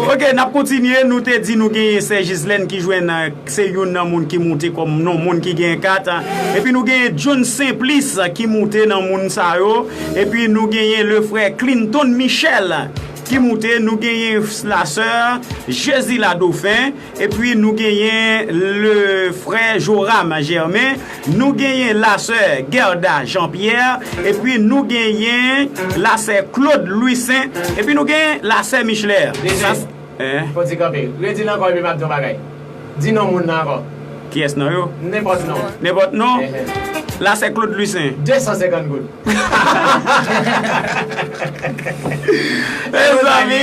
Ok, n ap kontinye. Nou te di nou genyen sè Jislèn ki jwenn, se youn nan moun ki moute kòm non moun ki gen kat. Epi nou genyen John Simplis ki moute nan moun sa yo. Epi nou genyen le frè Clinton Michel ki moute. Nou genyen la sè Jezila Dauphin. Epi nou genyen le frè Joram Germain, nou genyen la sè Gerda Jean Pierre, epi nou genyen la sè Claude Louissaint, epi nou genyen la sè Michelet. D J, sa s-, hein? Fò di kanpe. Redi l ankò epi m ap di yon bagay. Di non moun nan ankò. Kiyès nan yo? Nenpòt non. Nenpòt non? Ehe. La sè Claude Lucin. De san senkant goud. Mezanmi,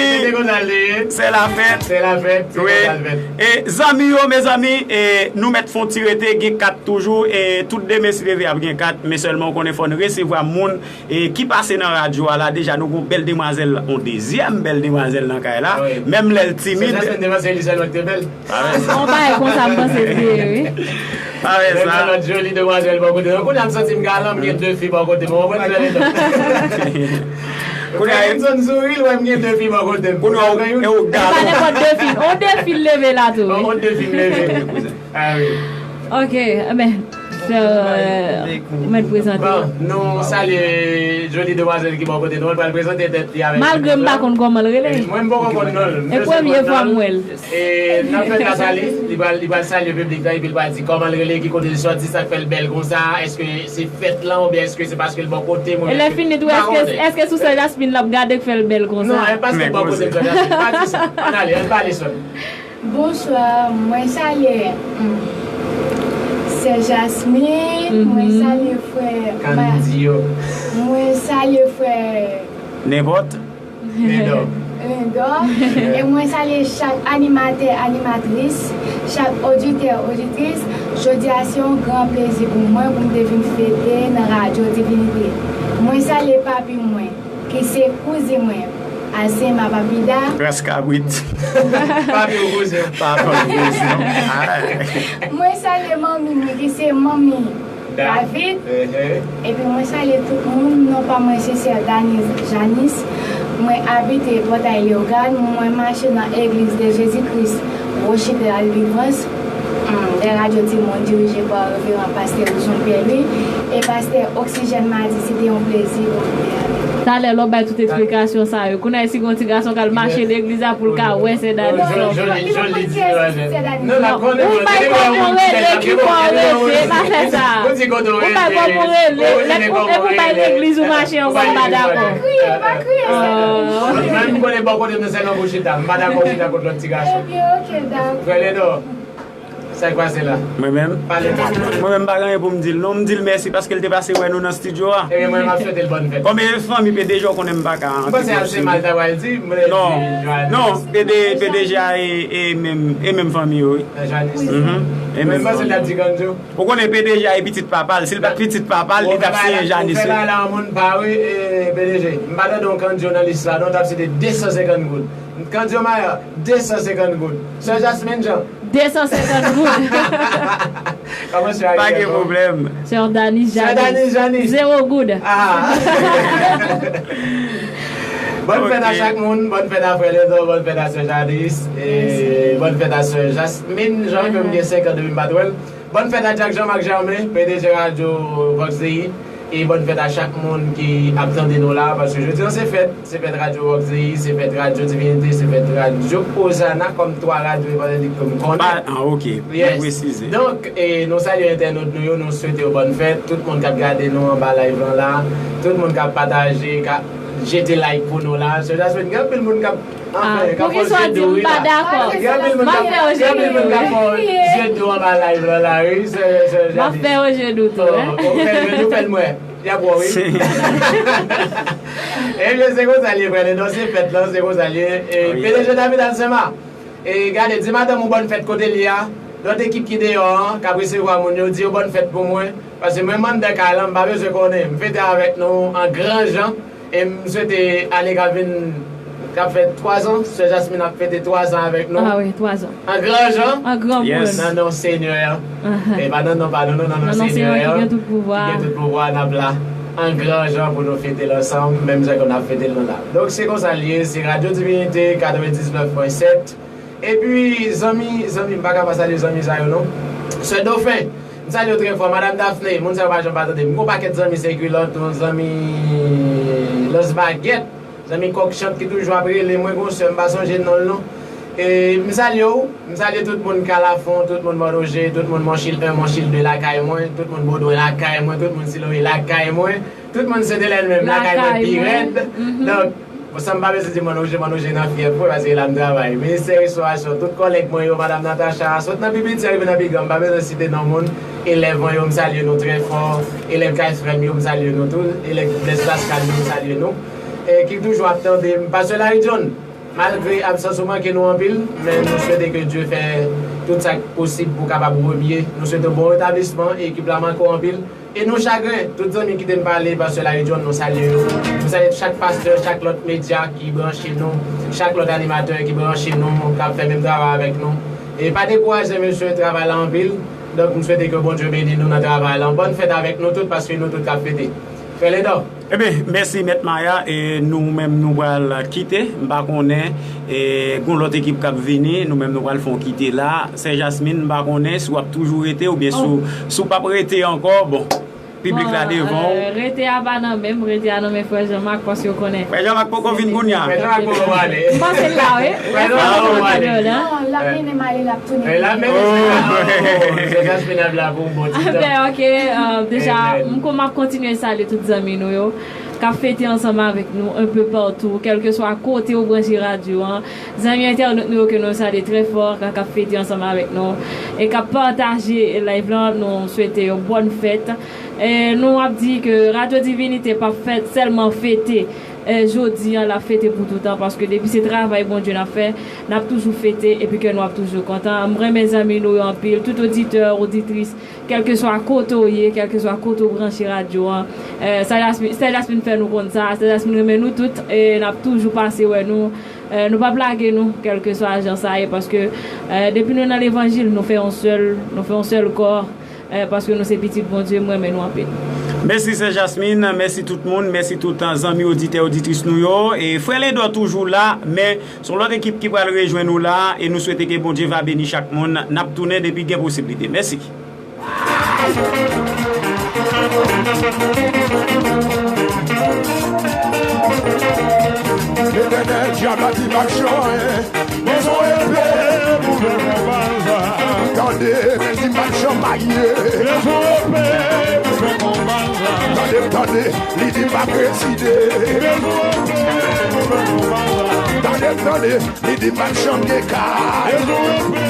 se la fèt. Se la fèt, se konsa l fèt. E zanmi yo, mezanmi, e nou mèt fè yon ti rete, gen kat toujou. E tout demen si Dye vle ap gen kat, men sèlman ou konnen fò n resevwa moun e ki pase nan radyo a la. Deja nou gon bèl demwazèl, yon dezyèm bèl demwazèl nan kay la. Menm lè l timid. Jasmine te panse li sèlman ki te bèl. On bagay konsa m panse l te ye wi. Pare sa. Lòt joli demwazèl bò kote mwen. Kounye a m santi m galan, m gen de fi bò kote mwen. Mwen pral fè letan. Kounye a m zòn souri, l wè m gen de fi bò kote m. Kounye a e ou galan. Pa nenpòt de fi. On de fi l leve la tou. On de fi m leve. Ah wi. Ok, enben, sè, ou mèt prezante. Bon, nou salye joli demwazèl ki bò kote nou. L pral prezante tèt li avèk. Malgre m pa konn kòman l rele. Mwen m poko konn non l. E premye fwa m wè l. E n ap fè gras a li, li pral, li pral salye piblik la epi l pral di kòman l rele, ki kote l sòti, sa k fè l bèl konsa, èske se fèt lan oubyen èske se paske l bò kote mwen. E lè fini tou, èske, èske sou sè Jasmine l ap gade k fè l bèl konsa? Non, e paske l bò kote m sè Jasmine. Pa di sa. Ann ale, ann pale sòl. Bonswa, mwen salye hmm, sè Jasmine, mwen salye frè Kandio, mwen salye frè Nenpòt. Lindor. Lindor. E mwen salye chak animatè, animatris, chak oditè, oditris. Jodi a se yon gran plezi pou mwen pou m te vin fete nan Radyo Divinite. Mwen salye papi mwen, ki se kouzen mwen, Alcema Papida. Ras kabrit. Papi ou kouzen. Papa ou kouzen. Mwen salye manmi mwen, ki se manmi David. Epi mwen salye tout moun. Non pa mwen se sè Danise Janice. Mwen abite Pòtay Leyogàn. Mwen mache nan Église de Jésus-Christ Rocher de la Délivrance, de Radyo Timoun, dirije pa Reveran Pastè Wilson Pierre-Louis e Pastè Oxygène Madi. Se te yon plezi pou mwen te avèk ou. Talè lè w bay tout eksplikasyon sa yo, kounye a si gon ti gason k al mache legliz la pou l ka wè sè Danise. Non, l ap konnen. Ou bay kòman w rele, ki bò w rete, pa fè sa. Ou bay kòman w rele, lè w bay legliz ou mache ankò, m pa dakò. Mwen menm m konnen bò kote m nan sèlman pou chita. M pa dakò w chita kot lòt ti gason. Frè Lindor, sa k pase la? Mwen menm? Pale m. Mwen menm m pa gen anyen pou m di l non, m di l mèsi paske l te pase wè nou nan estidyo a. Ebyen mwen m ap swete l bòn fèt. Kòm e fanmi PDG ou konnen m pa ka. M panse Alcema l ta pral di. Non, non, PDG a e menm, e menm fanmi yo wi. Janice. Mwen panse l t ap di Kandio. Ou konnen PDG a e pitit papa l, si l pa t pitit papa l li t ap siyen Janice. Ou fè bagay la yon moun pa wi. PDG, m pa tande yon Kandio nan lis la non, w t ap site de san senkant goud. Kandio Maya, de san senkant goud. Sè Jasmine Jean, de san senkant goud. Kòman sè a? Pa gen pwoblèm. Sè Danise Janice, zewo goud. Bòn fèt a chak moun, bòn fèt a frè Lindor, bòn fèt a sè Janice, e bòn fèt a sè Jasmine Jean ke m gen senk an depi m pa t wè l. Bòn fèt a Jack Jean Marc Germain, PDG Radyo Vox Dei. E bòn fèt a chak moun ki ap tande nou la, paske jodi an se fèt, se fèt Radyo Vox Dei, se fèt Radyo Divinite, se fèt Radyo Ozana, kòm twa radyo evanjelik ke m konnen. Ah, ok. Byen presize. Donk, e nou salye entènot nou yo, nou swete yo bòn fèt, tout moun k ap gade nou anba live lan la, tout moun k ap pataje, k ap jete like pou nou la. Sè Jasmine, gen anpil moun k ap Ah, poukisa w di m pa dakò? M ap fè w je dou tou wi. M ap fè w je dou tou wi. Ebyen se konsa l ye frè Lindor, se fèt lan, se konsa l ye. PDG David Alcema, e gade, di madanm ou bòn fèt kote l ye a. Lòt ekip ki deyò an k ap resevwa moun yo, di yo bòn fèt pou mwen. Paske mwen m anndan kay lan, m pa bezwen konnen. M fete avèk nou an gran jan. E m swete ane k ap vin, k ap fè twazan, sè Jasmine ap fete twazan avèk nou. Ah wi, twazan. An gran jan. An gran moun. Nan non Senyè a. E pa nan non pa nou non, nan non Senyè a. Nan non Senyè ki gen tout pouvwa. Ki gen tout pouvwa, n ap la. An gran jan pou nou fete l ansanm, menm jan ke n ap fete l nou la. Donk se konsa l ye, se Radyo Divinite katrevendiznèf pwen sèt. Epi zanmi, zanmi, m pa ka pa salye zanmi sa yo non. Sè Dofen, m salye w trè fò. Madanm Daphné, moun sa yo pa janm pa tande m. M gon pakèt zanmi Senkilòt, yon zanmi Lans Bagèt, zanmi Kòkchant ki toujou ap rele mwen, gon sè m pa sonje non l non. E m salye w, m salye tout moun Kalafon, tout moun Mòn Oje, tout moun Monchil en, Monchil de lakay mwen, tout moun Bodwen lakay mwen, tout moun Siloye lakay mwen, tout moun Sentelèn menm lakay mwen pi rèd. Donk, Sa m pa bezwen di Manno J, Manno J nan fyè pou mwen, paske la m travay. Ministè Restorasyon, tout kòlèg mwen yo, Madam Natacha, sot nan pi piti rive nan pi gran, m pa bezwen site non moun. Elèv mwen yo, m salye nou trè fò. Elèv kay frè m yo, m salye nou tou. Elèv Blès Pascal yo, m salye nou. E ki toujou ap tande m, Pastè Larry John. Malgre absans ou manke nou anpil, men nou swete ke Dye fè tout sa k posib pou w kapab remye. Nou swete w bon retablisman, ekip la manke w anpil. E nou chagren, tout zanmi ki te m pale, Pastè Larry John, nou salye yo. Nou salye chak pastè, chak lòt medya ki branche nou, chak lòt animatè ki branche nou, k ap fè menm travay avèk nou. E pa dekouraje, mesye, travay la anpil. Donk, m swete ke Bondye beni nou nan travay la. Bòn fèt avèk nou tout, paske nou tout k ap fete. Frè Ledò. Ebyen, mèsi Mèt Maya, e nou menm nou pral kite, m pa konnen, e gon lòt ekip k ap vini, nou menm nou pral fè yon kite la. Sè Jasmin, m pa konnen si w ap toujou rete oubyen si w, si w p ap rete ankò, bon, piblik la devan w. Rete a pa nan men m, rete a nan men frè Jean Marc, paske w konnen. Frè Jean Marc poko vin kounye a. Frè Jean Marc poko prale. M panse l la, wi. Frè Jean Marc poko prale. Non, l ap mennen m ale, l ap tounen. L ap mennen m ale. Sè Jasmin ap la pou yon bon ti tan. Ben, ok, deja, m kon m ap kontinye salye tout zanmi nou yo k ap fete ansanm avèk nou un peu partout, kèlkeswa kote ou branche radyo an. Zanmi entènot nou yo ke nou salye trè fò, k ap fete ansanm avèk nou e k ap pataje live lan, nou swete yo bòn fèt. E nou ap di ke Radyo Divinite p ap fèt sèlman fete, e jodi an, l ap fete pou toutan, paske depi se travay Bondye n ap fè, n ap toujou fete epi kè nou ap toujou kontan. M renmen zanmi nou yo anpil, tout oditè, oditris, kèlkeswa kote w ye, kèlkeswa kote w branche radyo an. E, Sè Jasmin, Sè Jasmin fè nou konn sa, Sè Jasmin renmen nou tout, e n ap toujou pase wè nou. E, nou p ap lage nou, kèlkeswa jan sa ye, paske, e, depi nou nan levanjil, nou fè yon sèl, nou fè yon sèl kò, e, paske nou se pitit Bondye, m renmen nou anpil. Mèsi Sè Jasmin, mèsi tout moun, mèsi tout, e, zanmi oditè, oditris nou yo. E Frè Ledò toujou la, men se yon lòt ekip ki pral rejwenn nou la, e nou swete ke Bondye va beni chak moun. N ap tounen depi gen posiblite. Mèsi. Letènèl, dyab la di m ap jwe. Bezwen epe pou fè konba sa. Tande, men di m pa t janm marye. Bezwen epe pou fè konba sa. Tande, tande, li di m pa prezide. Bezwen epe pou fè konba sa. Tande, tande, li di m pa t janm gen kay. Bezwen epe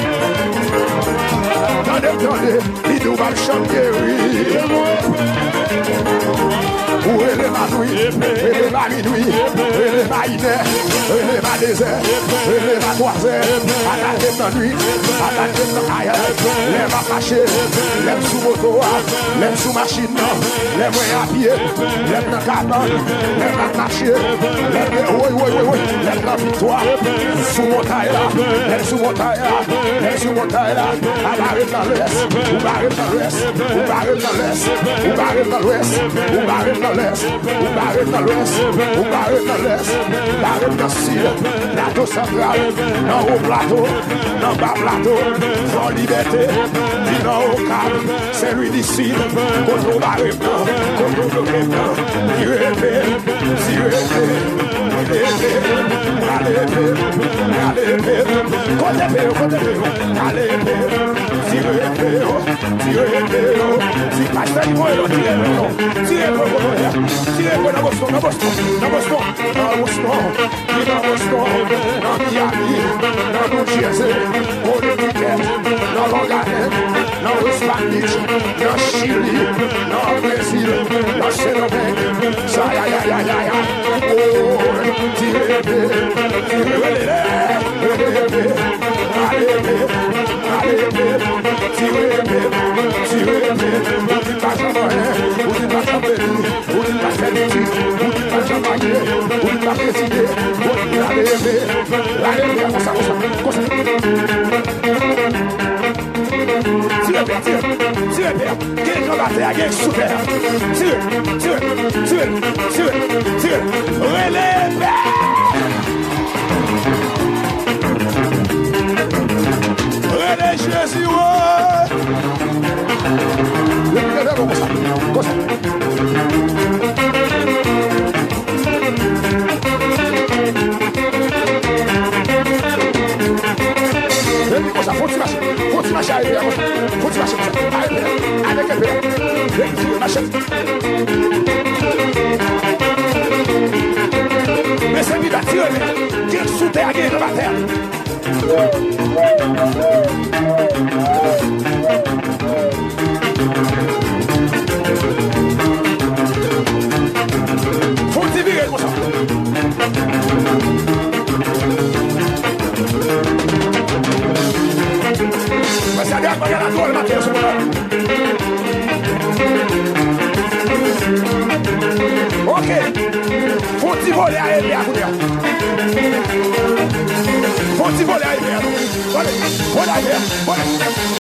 pou fè konba sa. Tande, tande, li di w pa t janm geri. Bezwen epe pou fè konba sa. Ou rele m a nwi, rele m a minwi, rele m a inè, rele m a dezè, rele m a twazè, atake m nan nwit, atake m nan kay la, lè m ap mache, lè m sou moto a, lè m sou machin nan, lè mwen apye, lè m nan kabann, lè m ap mache, lè m gen, woy, woy, woy, woy, lè m nan viktwa, sou montay la, lè m sou montay la, lè m sou montay la, a pa ret nan lwès, ou pa ret nan lwès, ou pa ret nan lwès, ou pa ret nan lwès, ou pa ret nan lwès, ou pa ret nan lwès, ou pa ret nan lwès, pa ret nan sid, plato santral, nan wo plato, nan ba plato, Fò Libète, vin nan Okap, Sen Lwi di Sid, kote w pa ret nan, kote w bloke nan, tire epe, tire epe, tire epe, rale epe, rale epe, kote epe yo, kote epe yo, rale epe, tire epe yo. Tire epe yo. Ti pastè ki voye yo, tire epe yo. Tire epe yo, tire epe yo. Tire epe yo nan Boston, nan Boston, nan Boston, nan Boston. Ki nan Boston, nan Miami, nan New Jersey, Connecticut, nan Long Island, nan West Palm Beach, nan Chili, nan Brezil, nan Sendomeng. Sa ya, ya, ya, ya, ya. Oh, tire epe, tire epe, tire epe. Rale epe, rale epe, tire epe, tire epe. Ou di pa janm anyen, ou di pa janm beni, ou di pa fè pitit, ou di pa janm marye, ou di pa prezide. Ou di rale epe, rale epe, konsa, konsa, konsa. Tire epe, tire, tire epe. Gen jan batè a gen sou tè a. Tire, tire, tire, tire, tire. Rele pè. Rele Jezi, woy. Rele, rele, konsa, konsa. Epi konsa, fò ti mache, fò ti mache a epe a konsa, fò ti mache konsa, a epe a, avèk epe a, epi tire machèt. Men Fon ti vire konsa. Mwen sa de ak bagay la dwòl maten an sou mwen. Ok. Fon ti vole a epe a kounye a. Fon ti vole a epe a non. Vole, vole a epe a. Vole.